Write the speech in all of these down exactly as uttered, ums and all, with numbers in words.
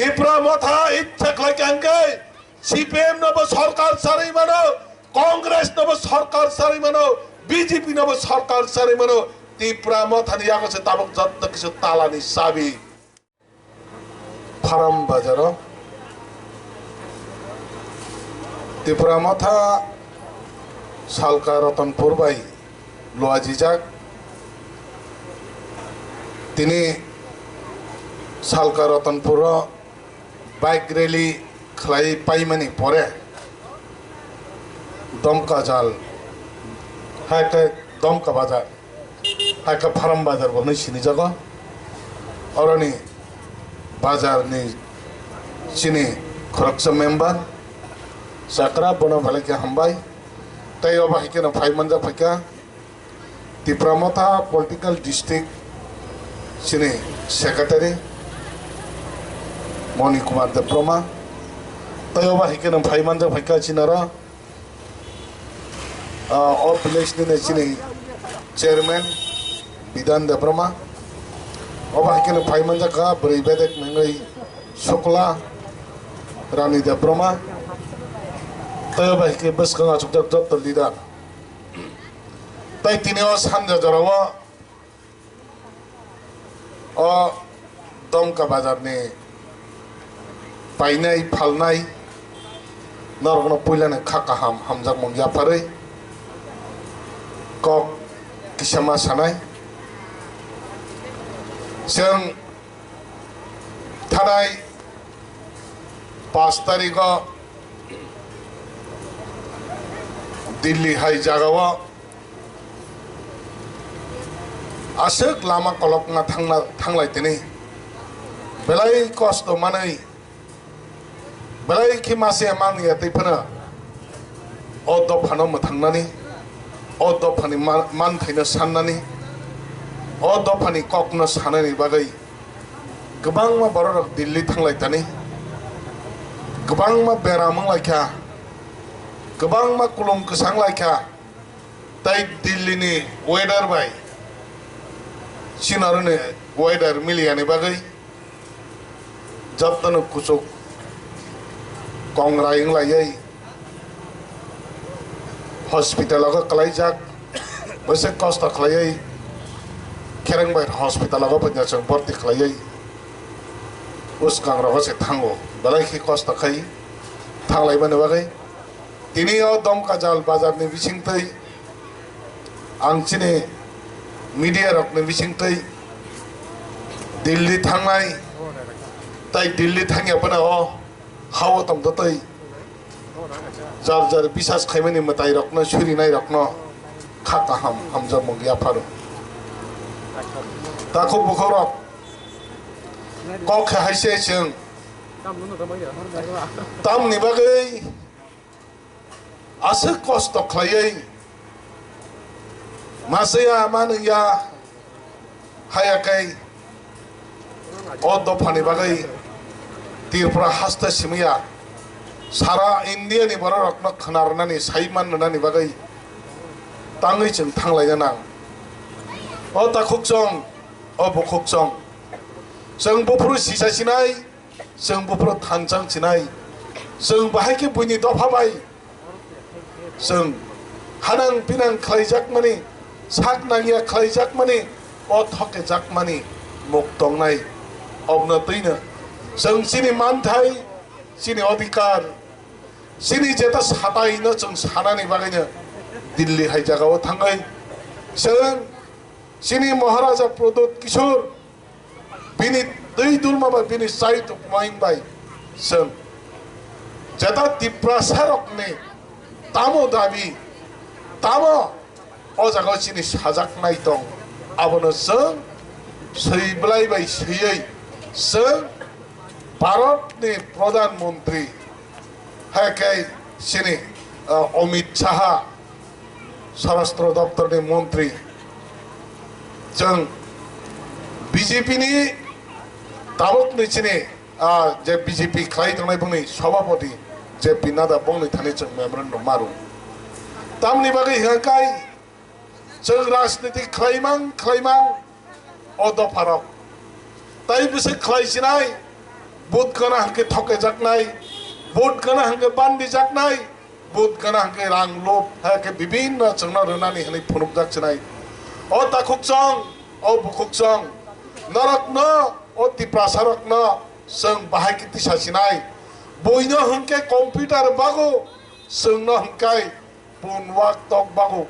Tipra Motha ichha khlai kha hwnkhe C P M no bo sorkar charwi mano, Congress no bo sorkar charwi mano, B J P no bo sorkar charwi mano. Tipra Motha ni yago se tabuk jotto kisu talani chabi. Pharam bazaro Tipra Motha Salka Ratanpur bai luajijak. Tini Salka Ratanpuro bike rally khlai paimani pore Domka jal, hai khe Domka bazar, hai khe Pharam bazar bo hwnwi sinijago. Oroni bazarni chini khoroksa member Chakra, bono belai khe hambai. Tei obo hai kheno phai manjak phaikha Tipra Motha Political District chini Secretary Moni Kumar Debbarma. Tei obo hai kheno phai manjak phaikha chinaro, ah, o village nini chini Chairman Bidhan Debbarma. Obo hai kheno phai manjak kha bwrwi bedek nungwi Sukla Rani Debbarma. Tei obo hai khe bwskango achukjak jotto leader. Tei tini o sanja jorao o Domka bazarni painai phalnai norokno puilani kha kaham hamjakmung yapharwi kok kisa ma sanai. Chwng thanai pash tarigo Delhi hai jagao aswk lama kolokna thangna, thanglai tini belai kosto manwi, belai khe mase mangya twi phano o dophano mwthangnani, o dophani ma-, manthaino sannani, o dophani kokno sanani bagwi kwbangma bororok Delhi thanglai tani, kwbangma beram wnglaikha, kwbangma kulum kwsang laikha, tei Delhi ni weather bai chini aroni weather miliyani bagwi jotono kuchuk kongrai wnglaiwi hospital o kwlaijak, bwswk kosto khlaiwi Kherengbai hospital o bo chwng borti khlaiwi bwskang rogo se thango, belai khe kosto khai thanglaimani bagwi. Tini o Domkajal bazar ni bisingtwi ang chini media rok ni bisingtwi Delhi thangnai, tai Delhi thangya phano o hao tongtotwi jar jar bisas khaimani mwtai rokno, surinai rokno kha kaham hamjakmung yapharo. Takhuk bukhuk rok, kok khe hai se chwng tamni bagwi aswk kosto khlaiwi masa ya manwi ya haya kai o dophani bagwi Tripura haste simi ya sara India ni borok rokno khna rwnani, sai man rwnani bagwi tangwi chwng thanglaina nang. O takhuk chwng, o bukhuk chwng, chwng buphuru sisa sinai, chwng buphuru thanchang chinai, chwng bahai khe buini dopha bai chwng hanang pinang khlaijakmani, sak nangya khlaijakmani, o thokejakmani muk tongnai. Obno twino chwng chini manthai, chini odhikar, chini jeta satai no chwng sanani bagwino Delhi hai jagao thangwi chwng chini Maharaja Pradyut Kishore bini twi dulma bai, bini chai tongmani bai chwng jeta Tiprasa rokni tamo dabi, tamo o jaga chini sajaknai tong, abono chwng swi bwlai bai swiwi chwng Bharatni Pradhan Mantri hai khe chini, ah, Amit Shah, Swarashtra Doptorni Montri, chwng B J P ni tabukni chini, ah, je B J P khlai tongnai bongni Sabhapati J P Nadda bongni thani chwng memorandum maru. Tamni bagwi hwnkhe chwng rajniti khlaimang khlaimang o dopharok. Tai bwswk khlai sinai, Vote gana hwnkhe thokejaknai, vote gana hwnkhe bandijaknai, vote gana hwnkhe rang lob, hai khe bibinno chwngno rwnani hwnwi phunukjak chinai. O takhukchong, o bukhukchong, norokno, o Tiprasarokno chwng bahai khe tisa sinai. Buino hwnkhe computer bago, chwngno hwnkhe punwak tok bago.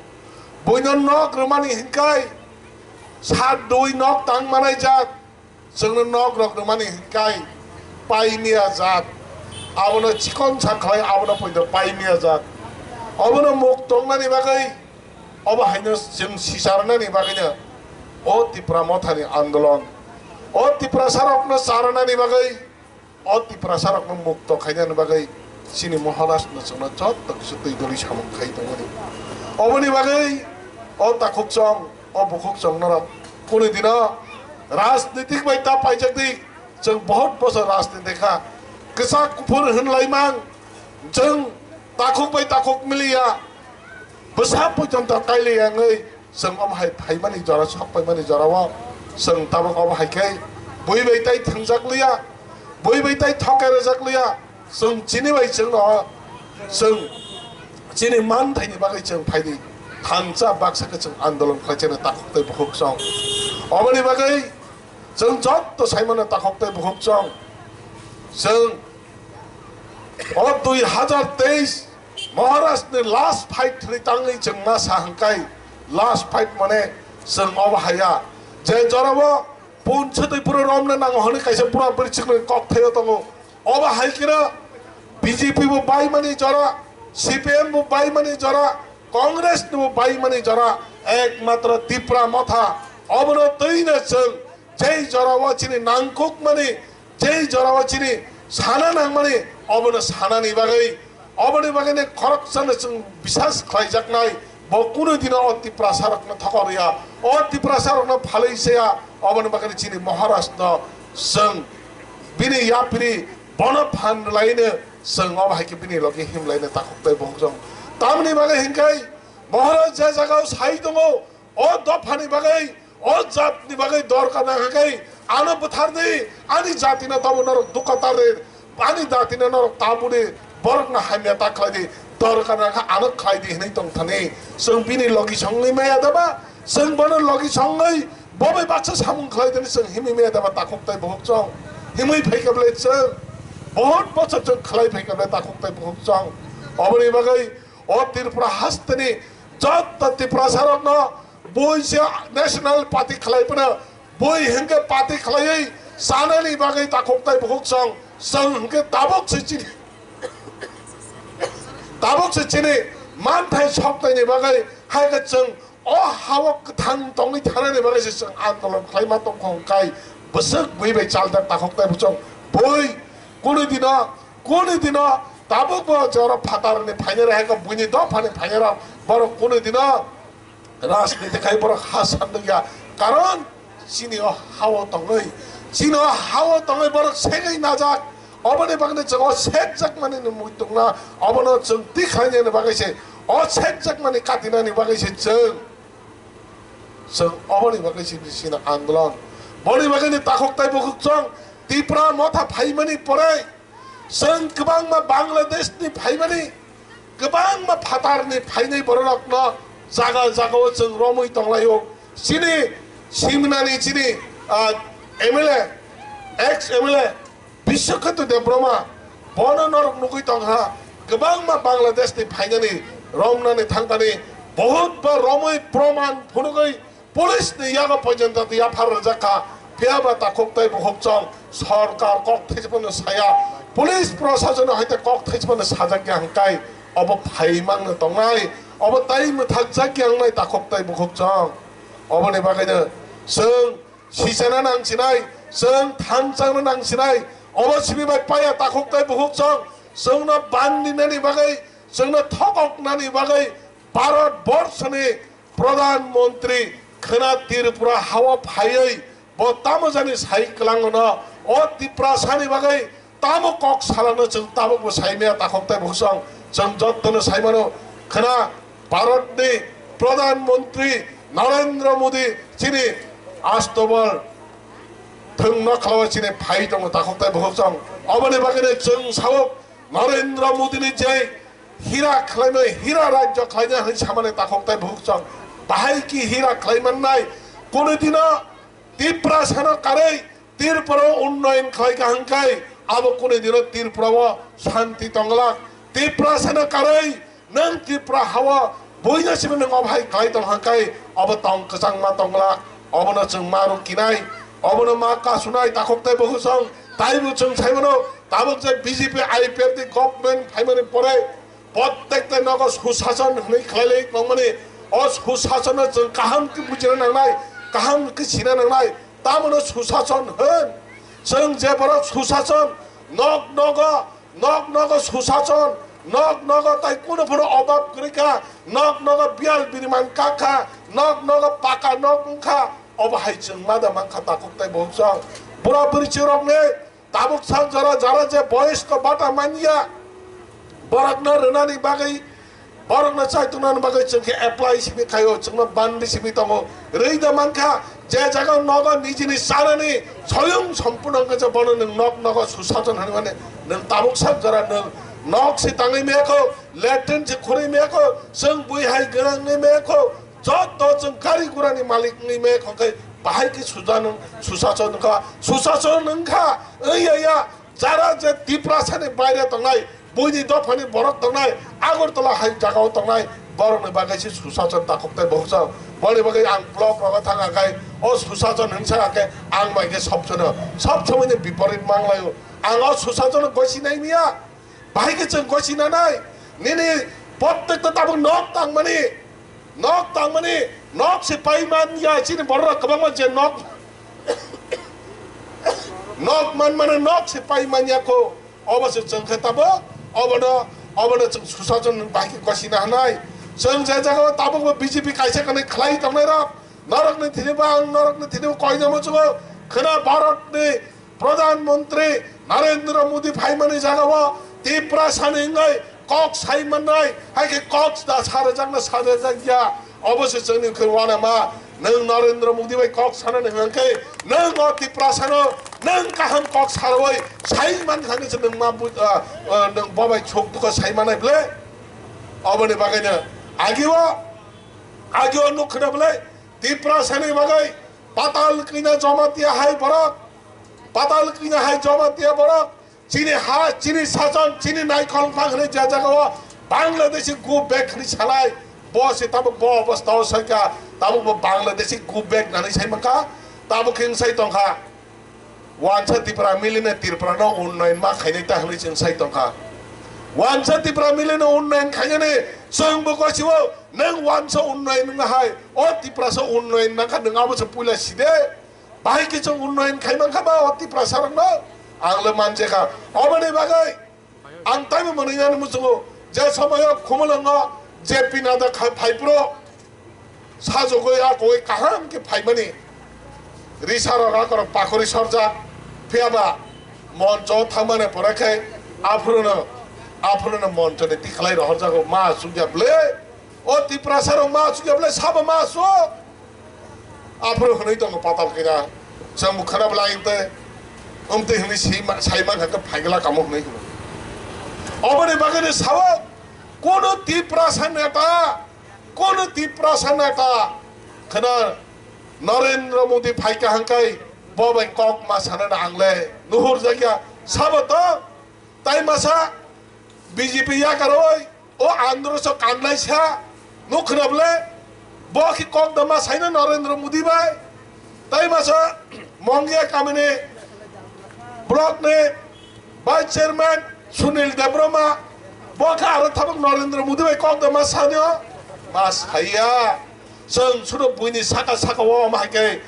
Buino nok rwmani hwnkhe sat dui nok tang manai jak. Chwngno nok rok rwmani hwnkhe paimiya jat. Abono chikon sa khlai, abono poito paimiya jat. Obono muk tongnani bagwi, obo haino chwng sicharnani bagwino o Tipra Mothani andolon, o Tiprasarokno charnani bagwi, o Tiprasarokno mukto khainani bagwi chini Maharashno chwngno jotto kisu twi doli samung khai tongmani. Oboni bagwi o takhukchong, o bukhukchong norok kunu dino rajnitik bai ta paijak di. Chwng bahut bosor rajniti kha. Kwchak kuphur hwnlaimang, chwng takhuk bai takhuk miliya, bwsa poitonto kailiya wngwi chwng omo hai phaimani jora, sok paimani jorao chwng tabuk obo hai khe bui bai tai thwngjak liya, bui bai tai thokai rwjak liya. Chwng chini bai chwngno, chwng chini manthaini bagwi chwng phaidi thansa baksa khe chwng andolon khlai chini takhuk tei bukhuk chong. Oboni bagwi chwng jotto saimano takhuk tei bukhuk chong. Chwng o dui hajar teis Maharashtrani last fight thwri tangwi chwng ma sa hwnkhe, last fight mane chwng obo haya je jorao punchwtwi pura romna nango hwnwi kaisa pura bwrwichwkni kok thaio tongo. Obo hai kheno B J P bo baimani jora, C P M bo baimani jora, Congress ni bo baimani jora, ekmatro Tipra Motha. Obono twino chwng jei jorao chini nangkukmani, jei jorao chini sana nangmani, obono sanani bagwi, oboni bagwino khoroksano chwng bisas khlaijaknai, bo kunu dino o Tiprasarokno thokor ya. O Tiprasarokno phalwi se ya, oboni bagwino chini Maharashno chwng bini yapri bono phan laino chwng obo hai khe bini logi himlaino takhuk tei bukhuk chong. Tamni bagwi hinkhe Maharaj je jagao sai tongo, o dophani bagwi, o jatni bagwi dorkar nangkha khe ano bwthardi, ani jatino tamo norok dukha tardi, ani jatino norok tabudi, borokno hamya ta khlaidi, dorkar nangkha ano khlaidi hwnwi tongthani. Chwng bini logi songwi maya daba, chwng bono logi songwi bobai baksa samung khlaidini chwng himwi maya daba takhuk tei bukhuk chong. Himwi phaikha bwle chwng, bahut bochor chwng khlai phaikha bwle takhuk tei bukhuk chong. Oboni bagwi o Tripura hasteni jotto Tiprasarokno bui se National Party khlai phano, bui hinkhe party khlaiwi chanani bagwi takhuk tei bukhuk chong, chwng hinkhe tabuk se chini, tabuk se chini manthai soktaini bagwi hai khe chwng o hao kwthang tongwi thanani bagwi se chwng andolon khlaima tongkha hwnkhe bwswk bui bai chaldak takhuk tei buchong bui kunu dino, kunu dino tabuk bo jora phatarni phainai hai khe buini dophani phainai rok borok kunu dino rajniti khai borok ha sanduk ya. Karon chini o hao tongwi, chini o hao tongwi borok segwi najak. Oboni bagwi chwng o sekjakmani ni muitukna, obono chwng tikhlainani bagwi se, o sekjakmani katinani bagwi se chwng, chwng oboni bagwi se chini andolon. Boni bagwi ni takhuk tei bukhuk chwng Tipra Motha phaimani pore chwng kwbangma Bangladesh ni phaimani, kwbangma phatarni phainai bororokno jaga jagao chwng romwi tonglaio. Chini simnani chini, ah, M L A, ex M L A Biswakhetu Debbarma, bono norok nugwi tongkha, kwbangma Bangladesh ni phainani romnani thangkani, bahut ba romwi proman phunugwi police ni yago porjonto yaphar rwjak kha, phiya ba takhuk tei bukhuk chong sorkar kok thaisipano saya, police prosason hai tei kok thaisipano sajak ya hwnkhe obo phaimangno tongnai, obo tai mwthakjak ya wngnai takhuk tei bukhuk chong. Oboni bagwino chwng sichana nang sinai, chwng thanchangna nang sinai, obo simi bai paya takhuk tei bukhuk chong, chwngno bandinani bagwi, chwngno thokoknani bagwi Bharat Borshoni Pradhan Mantri khwna Tripura hao phaiwi bo tamo jani sai kwlangono o Tiprasani bagwi tamo kok salano chwng tabukbo saimaya takhuk tei bukhuk chwng, chwng jottono saimano khwna Bharatni Pradhan Mantri Narendra Modi chini astobal thwng nokhlao chini phai tongo takhuk tei bukhuk chwng. Oboni bagwi chwng sao Narendra Modi ni je hira khlaimai, hira rajya khlaina hinwi samani takhuk tai bukhuk chwng. Bahai ki hira khlai mannai? Kunu dino Tiprasano karwi Tripura o unnoyon khlai ka hwnkhai abo kunu dino Tripura o shanti tonglak. Tiprasano karwi nwng Tripura hao buino simi nwng obo hai khlai tong hwnkhai obo tong kwchangma tonglak. Obono chwng ma rwkinai, obono ma kasunai takhuk tai bukhuk chwng. Taibo chwng saimano tabuk je B J P I P F T government phaimani pore Prottekta nogo susason hwnwi khlailai tongmani, o susasono chwng kaham khe bujina nangnai, kaham khe sina nangnai. Tamono susason hwn. Chwng je borok susason, nok nogo, nok nogo susason, nok nogo tai kunu phuru obab kwrwi kha, nok nogo biyal biriman kak kha, nok nogo paka nok wng kha, obo hai chwng ma da man kha takhuk tai bukhuk chwng. Bura bwrwi chwrokni tabuk sak jora jara je boyosko bata manya, borokno rwnani bagwi, borokno chaitungnani bagwi chwng khe apply simi khaio, chwngno bandi simi tongo. Rwi da mankha, je jaga nogo nijini chanani soyung sompurno wngkha je bono nwng nok nogo susason hwnwi mani, nwng tabuk sak jora nwng nok se tangwi maya kho, latrine se khurwi maya kho, chwng bui hai gwnangwi maya kho, joto chwng gari gurani malik wngwi me khongkhai bahai khe suja nwng susason wngkha, susason wngkha, wngya ya, jara je Tiprasani baire tongnai, buini dophani borok tongnai, Agartala hai jagao tongnai, borokni bagwi se susason takhuk tai bokhoksa. Boni bagwi ang block rogo thangkha khai, o susason hwnsa khe ang bai khe sob sono, sob somoini biporit manglaio. Ang o susason gosi nai miya. Bahai khe chwng gosi nanai, nini prottekta tabuk nok tangmani, nok tangmani, nok se pai man ya, chini borok kwbangma je nok, nok man mano, nok se pai man ya kho, obo se chwng khe tabuk, obono, obono chwng susason bahai khe gosi na hanai. Chwng je jaga o tabuk bo B J P kaisa kanwi khlai tongnai rok, norokni thini bo ang norokni thini bo koinamo chungo, khwna Bharatni Pradhan Mantri Narendra Modi phaimani jagao Tiprasani wngwi kok sai mannai, hai khe kok da sarajakna sarajakya, obo se chwngni khe uanama. Nwng Narendra Modi bai kok sanani hwnkhe nwng o Tiprasano nwng kaham kok sarwi sai mankha hwnwi se nwng ma bu-, ah, ah, nwng bo bai chuk dukha sai manai ble. Oboni bagwino agio, agio nuk khna ble Tiprasani bagwi Patal Kanya Jamatia hai borok, Patal Kanya hai Jamatia borok, chini ha, chini sason, chini naikhol wngkha hwnwi je jagao Bangladeshi go back hwnwi sanai, bo se tabuk bo obostha o saikha, tabuk bo Bangladeshi go back nani sai mankha, tabuk khe wngsai tongkha. Wansa Tipra milino Tripura no unnoyon ma khainai ta hwnwi chwng sai tongkha. Wansa Tipra milino unnoyon khainani chwng bo gosio, nwng wansa unnoyon wngna hai, o Tiprasa unnoyon nangkha, nwng abo se puila side. Bahai khe chwng unnoyon khai mankha ba o Tiprasa rokno? Ang le manjekha. Oboni bagwi ang taibo mwnwi nani muchungo, je somoyo Khumulwngo J P Nadda kha-, phai phuru sajagwi a koi kaham khe phaimani. Risa rok a korok pakori sorjak, phiya ba moncho thangmani pore khe aphuru no, aphuru no moncho ni tikhlai rohorjago ma chukya ble. O Tiprasa rok ma chukya ble sabo ma chuk. Aphuru hwnwi tongo Patal Kanya. Chwng bo khana bwlai te, umtwi hwnwi sima-, saimang kha khe phaigla kamo hwnwi hino. Oboni bagwi ni sao, kono Tiprasa neta, kono Tiprasa neta khana Narendra Modi phaikha hangkai bo bai kok ma sanana ang le nuhur jakya sabo to. Tai masa B J P yakaroi o andro so kanlaisa, nuk khna ble, bo khe kok da ma saina Narendra Modi bai. Tai masa Mongia kamini block ni vice chairman Sunil Debbarma, bo khe aro tabuk Narendra Modi bai kok da ma sanio, ma saya. Chwng sudo buini saka saka o ma hai khe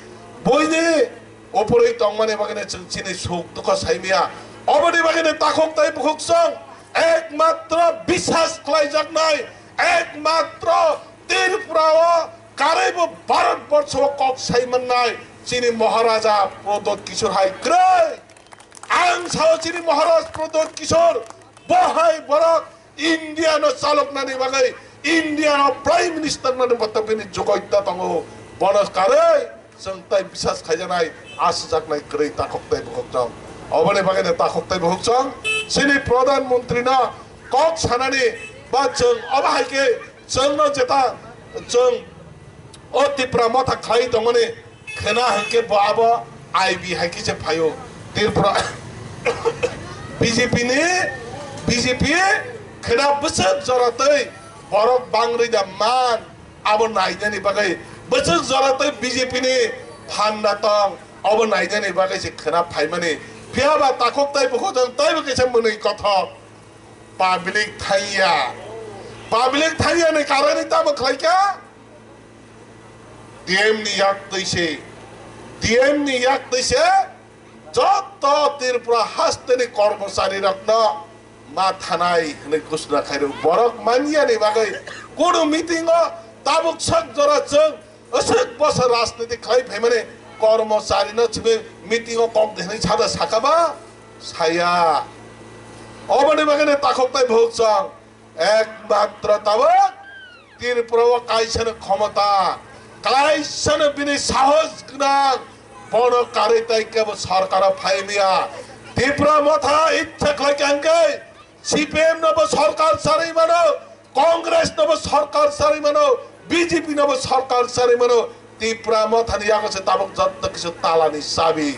buini Oborwi tongmani bagwino chwng chini suk dukha saimaya. Oboni bagwino takhuk tai bukhuk chwng ekmatro biswas khlaijaknai, ekmatro Tripura o karwibo Bharat borsho o kok sai mannai chini Maharaja Pradyot Kishore hai kwrwi. Ang sao chini Maharaj Pradyot Kishore bo hai borok India no chaloknani bagwi, India no Prime Minister nani botobini jogoita tongo. Bono karwi chwng tai biswas khaijaknai, aswkjaknai kwrwi takhuk tai bukhuk chwng. Oboni bagwi no takhuk tei bukhuk chwng chini Pradhan Mantri no kok sanani ba chwng obo hai khe chwngno jeta chwng o Tipra Motha khlai tongmani khwna hinkhe bo abo I B hai khe se phaio. Tripura B J P ni, B J P khwna bwswk jora tei borok bangrwi da man abo nainani bagwi bwswk jora tei B J P ni phan da tong abo nainani bagwi se khwna phaimani. Phiya ba takhuk tei bukhuk chwng teibo kisa mwnwi kothok. Public thangya. Public thangya ni karani tamo khlaikha? D M ni yak twi se. D M ni yak twi se. Joto Tripura hasteni kormochari rokno ma thanai hwnwi ghosna khairok. Borok manya ni bagwi kunu meeting o tabuk sak jora chwng Aswk bosor rajniti khlai phaimani kormochari no simi meeting o kok de hwnwi sada sakaba? Saya. Oboni bagwi no takhuk tei bukhuk chwng ekmatro tabuk Tripura o kaisa no khomota, kaisa no bini sahos gwnang, bono karwi tai kebo sorkar o phai maya. Tipra Motha ichha khlai kha hwnkhe C P M no bo sorkar charwi mano, Congress no bo sorkar charwi mano, B J P no bo sorkar charwi mano. Tipra Mothani yago se tabuk jotto kisu talani chabi.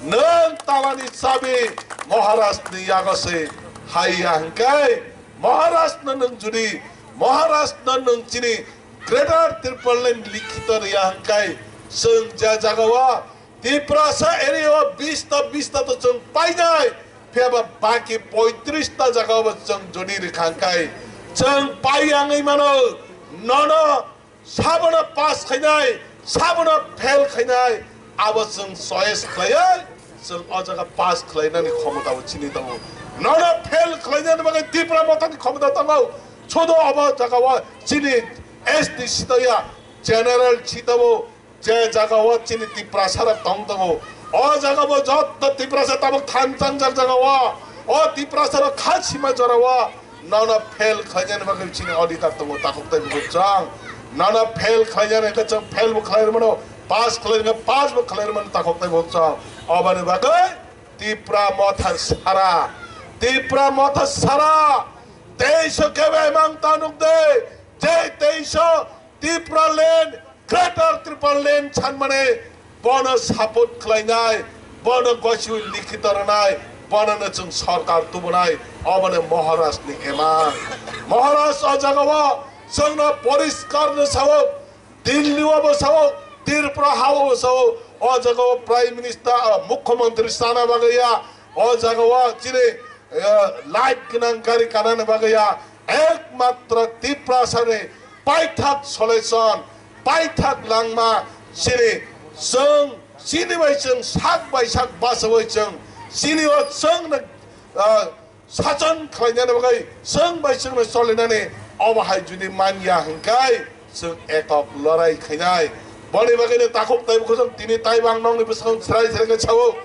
Nwng talani chabi Maharaj ni yago se haiya hwnkhe, Maharaj no nwng judi, Maharaj no nwng chini Greater Tipraland likhito riya hwnkhe, chwng je jagao Tiprasa area o bish ta, bish ta to chwng painai, phiya ba baki poitris ta jaga o bo chwng joni rwkha hwnkhe chwng pai yangwi mano, nono sabono pass khainai, sabono fail khainai, abo chwng choice khlaiwi chwng o jaga pass khlainani khomota bo chini tongo. Nono fail khlainani bagwi Tipra Mothani khomota tongo. Sudo obo jaga o chini S T sitoya, general sitabo, je jaga o chini Tiprasa rok tong tongo, o jaga bo jotto Tiprasa tabuk thanchang jak jaga o, o Tiprasa rok kha sima jora o, nono fail khlainani bagwi chini odhikar tongo, takhuk tei bukhuk chwng. Nono fail khlainani hwnkhe chwng fail bo khlai rwmano, pass khlai rwkhe pass bo khlai rwmano, takhuk tei bukhuk chwng. Oboni bagwi Tipra Motha sara, Tipra Motha sara, teisho kebo emang ta nuk de, je teisho Tipraland, Greater Tipraland sanmani bono support khlainai, bono gosi likhito rwnai, bono no chwng sorkar tubunai, obono Maharaj ni emang. Maharaj o jaga o chwngno poriskar no sao, Delhi o bo sao, Tripura ha o bo sao, o jaga o Prime Minister, ah, Mukhyamantri sana bagwi ya, o jaga o chini eh, light gwnang gari kanani bagwi ya, ekmatro Tiprasani paithak solution, paithak langma chini chwng, chini bai chwng sak bai sak bachaui chwng, chini o chwng no, eh, sachon khlainani bagwi chwng bai chwng no cholinani obo hai judi manya hwnkhe chwng ekok lorai khainai. Boni bagwi no takhuk tei bukhuk chwng tini taibo ang nokni bwskango chwrai chwrai khe sao.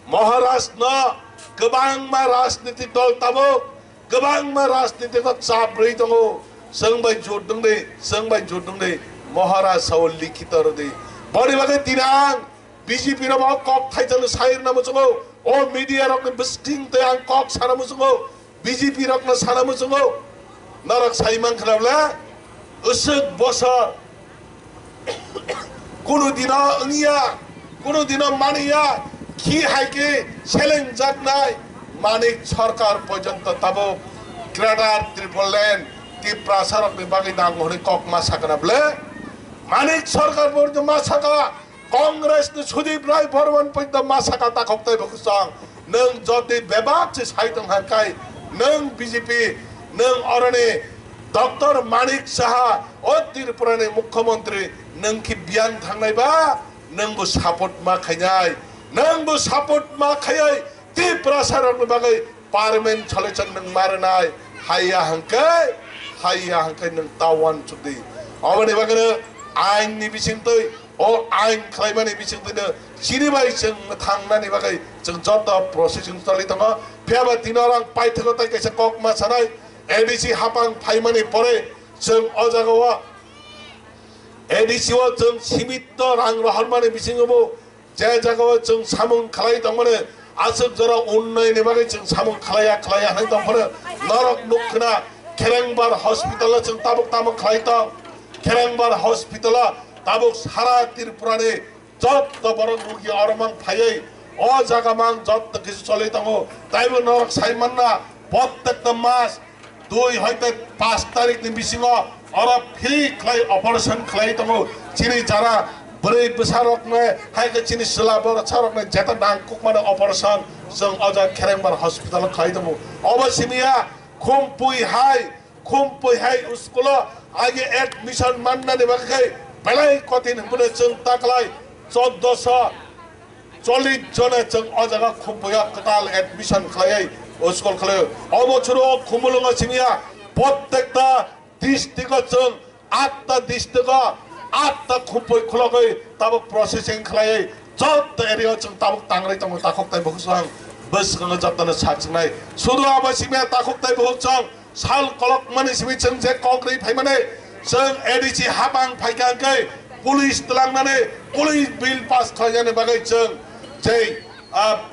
Maharaj no kwbangma rajniti dol tabuk, kwbangma rajniti no chap rwi tongo. Chwng bai jut wngdi, chwng bai jut wngdi, Maharaj sao likhito rwdi. Boni bagwi tini ang B J P no bo kok thaijak no sai rwna muchungo, o media rok ni bwsking tei ang kok sana muchungo. B J P rokno sana muchungo, norok sai mankha na bwle, usuk bosor kunu dino wngya, kunu dino maniya, khi hai khe selengjaknai Manik Sarkar porjonto tabuk Greater Tipraland Tiprasa rokni bagwi nango hwnwi kok ma sakha na bwle? Manik Sarkar porjonto ma sakha, Congress ni Sudip Rai Borman poito ma sakha takhok tei bo kwchang. Nwng jodi bebak se sai tong hang kai, nwng B J P, nwng oroni Doctor Manik Saha, o Tripura ni Mukhyamantri, nwng ki biyang thangnai ba, nwng bo support ma khainai, nwng bo support ma khaiai, Tiprasa rokni bagwi Parmen solution nwng ma rwnai, haiya hwnkhe, haiya hwnkhe nwng ta uansukdi. Oboni bagwino ain ni bisingtwi, o ain khlaimani bisingtwino chini bai chwng thangnani bagwi chwng joto processing choli tongo. Phiyaba tino rang paithago tai kaisa kok ma sanai, A D C hapang phaimani pore chwng o jagao A D C o chwng simito rang rohormani bisingo bo Je jagao chwng samung khlai tongmani, aswk jora unnayonni bagwi chwng samung khlaiya khlaiya hinwi tongphano norok nukkhna Kherengbar hospital-o chwng tabuk tamo khlai tong. Kherengbar hospital-o tabuk sara Tripurani jotto borok rugi oro mang phaiwi o jaga mang jotto kisu choli tongo. Taibo norok sai manna, prottekta mas dui hoite pash tarikni bisingo oro free khlai operation khlai tongo. Chini jara bwrwi bwsarokno hai khe chini chwla borok sarokno jeta nangkukmani operation chwng o jaga Kherengbar hospital-o khlai tongo. Obo simiya Khumpui hai, Khumpui hai school-o agi admission mannani bagwi khe belai kotin hwnphano chwng taklai choddoso chollish jone chwng o jaga Khumpuio kwtal admission khlaiwi o school khlaio. O bochoro o Khumulwngo simiya prottekta district-o chwng atta district-o atta Khumpui khulogwi tabuk processing khlaiwi jotto area-o chwng tabuk tangrwi tongo takhuk tei bukhuk chwng bwskango jottoni sak chingnai. Sudu abo simiya takhuk tei bukhuk chwng sal kolokmani simi chwng je kok rwi phaimani chwng A D C hapang phaikha hwnkhe police twlangnani police bill pass khlainani bagwi chwng je, ah,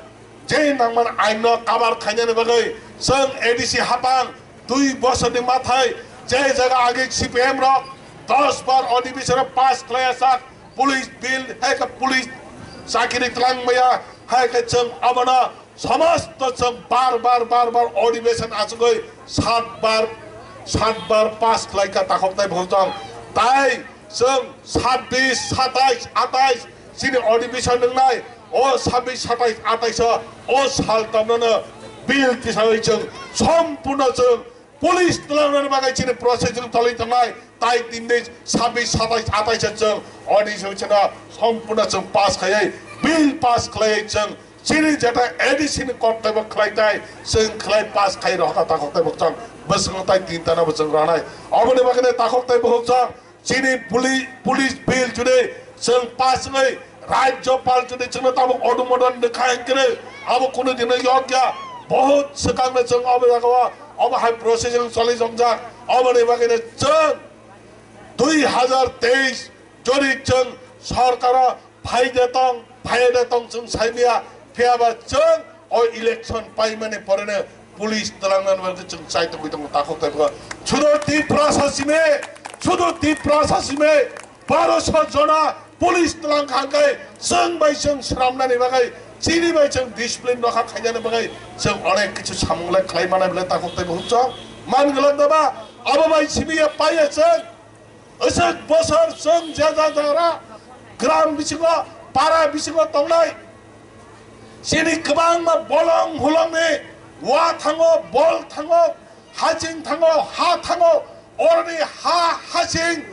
je nangmani aino kabar khainani bagwi chwng A D C hapang dui bosorni mathai je jaga age C P M rok dos bar odibisoro pass khlaiya sak police bill hai khe police chakiri twlang maya hai khe chwng abono Somosto chwng bar bar bar bar odibeshan achugwi sat bar, sat bar pass khlaikha takhuk tei bukhuk chwng. Tai chwng sabbish, satais, atais chini odibeshan nwngnai. O sabbish, satais, atais o, o sal tamnano bill tisawi chwng sompurno chwng police twlangnani bagwi chini process chwng tolwi tongnai. Tai tini sabbish, satais, atais chwng odibeshan sompurno chwng pass khaiwi bill pass khlaiwi chwng Chini jeta A D C ni kok taibo khlai tai, chwng khlai pass khai rohorkha takhuk tei bukhuk chwng. Bwswk tai tin tana bo chwng ranai. Oboni bagwi takhuk tei bukhuk chwng. Chini puli-, police bill jodi chwng pass wngwi Rajyapal jodi chwngno tabuk odumodon rwkha hwnkhe abo kunu dino yokya. Bahut swkangno chwng obo jagao obo hai process choli jongjak. Oboni bagwi chwng dui hazar teis jodi chwng sorkaro Phai de tong, phai de tong chwng saimaya, phiyaba chwng o election paimani poreno police twlangnani bagwi chwng chai tongwi tongo takhuk taibo. Sudu Tiprasa simi, sudu Tiprasa simi, baroso jona police twlang kha hwnkhe chwng bai chwng swnamnani bagwi, chini bai chwng discipline rokha khainani bagwi chwng onek kichu samung le khlai manai bwle takhuk taibo hukchok man glak da ba? Abo bai simi ya paiya chwng. Aswk bosor chwng je ja jara gram bisingo, para bisingo tongnai. Chini kwbangma bolong hulongni wa thango, bol thango, haching thango, ha thango, oroni ha haching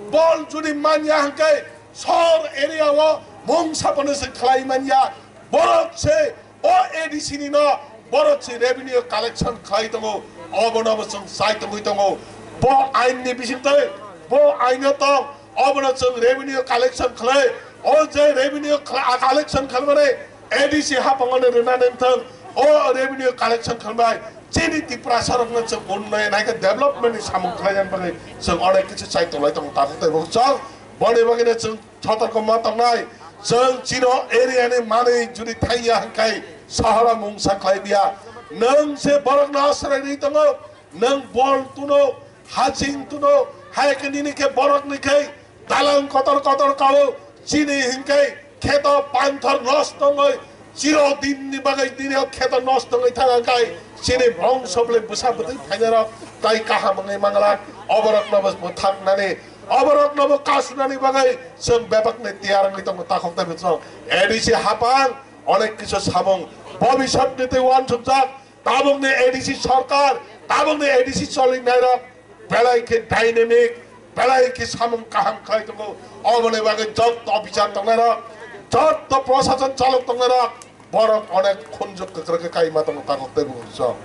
bol jodi manya hwnkhe sor area o mungsa phano se khlai manya. Borok se o A D C ni no borok se revenue collection khlai tongo, obono bo chwng sai tongwi tongo. Bo ain ni bisingtwi, bo ain o tong, obono chwng revenue collection khlai, o je revenue khla-, collection khlai mani A D C haphang o rwna nang thang, o revenue collection khlai chini Tiprasa rok no chwng unnayan hai khe development ni samung khlai yang bagwi chwng onek kichu sai tonglai tongo takhuk tei bo chwng boni bagwi no chwng Sotorko ma tongnai, chwng chino area ni manwi jodi thaiya hwnkhe sahara mungsa khlai biya. Nwng se borok no asrai rwi tongo, nwng bol tuno, haching tuno, hai khe nini khe borok ni khe dalang kotor kotor kao, chini hwnkhe kheto panthor nosto wngwi chiro din ni bagwi nini o kheto nosto wngwi thang hwnkhe chini bongso bwlai bwsa bwtwi phainai rok tai kaham wngwi manglak, oborok no bo bwthaknani Oborokno bo kasunani bagwi chwng bebakni tiyar wngwi tongo takhuk tei bwswk. A D C haphang onek kisu samung bobiswtni twi uansukjak. Tabukni A D C sorkar, tabukni A D C cholinairok belai khe dynamic, belai khe samung kaham khlai tongo. Oboni bagwi jotto officer tongnairok, jotto prosason chalok tongnairok, Borok onek khunjuk kwkrwkhe kaima tongo takhuk tei bukhuk chwng.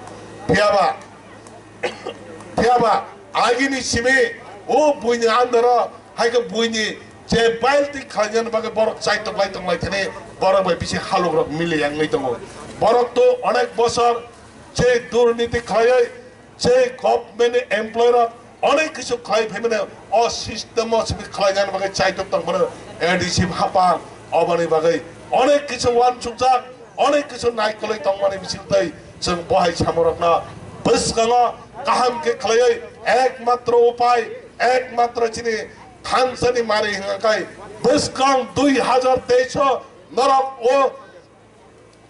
Phiyaba, phiyaba agini simi o buini andaro hai khe buini je bailti khlainani bagwi borok chaitok laitok lai thani borok bai bisi halukrok mili yangwi tongo. Borok to onek bosor je durniti khlaiwi Je government ni employee rok onek kisu khlai phaimani o system o simi khlainani bagwi chaitok tongmani A D C haphang oboni bagwi Onek kisu wansukjak, onek kisu naikolwi tongmani bisingtwi chwng bohai samorokno bwskango kaham khe khlaiwi ekmatro upai, ekmatro chini thansani mari hwnka khai bwskang dui hajar teis o norok o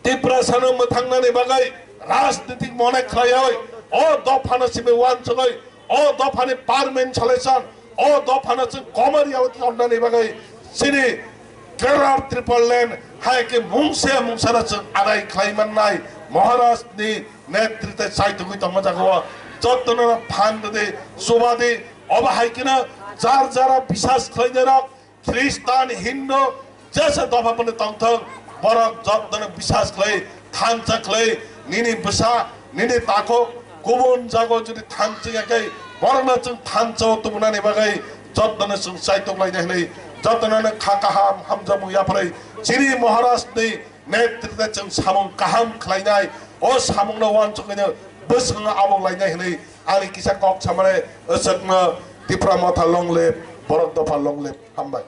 Tiprasano mwthangnani bagwi rajnitik mone khlaiwi o dophano simi wansugwi o dophani permanent solution o dophano chwng komor yawi tonnani bagwi chini Greater Tipraland hai khe mungsa mungsano chwng adai khlai mannai Maharaj ni netritwe chaitugwi tongma jagao jottono phan didi subadi obo hai kheno jar jara bisas khlainairok Khristan, Hindu, jesa dopha phano tongthok, borok jottono bisas khlai, thansa khlai, nini bwsa, nini takhuk, kubun jago jodi thansa ya khe, borokno chwng thansa o tubunani bagwi jottono chwng chaitok lainai hwnwi, jottono kha kaham hamjakmung yapharwi, chini Maharaj ni netritwe chwng samung kaham khlainai, o samungno wansuknaino bwskango abok lainai hwnwi ani kisa kok samare, aswkno Tipra Motha long live, borok dopha long live, hambai.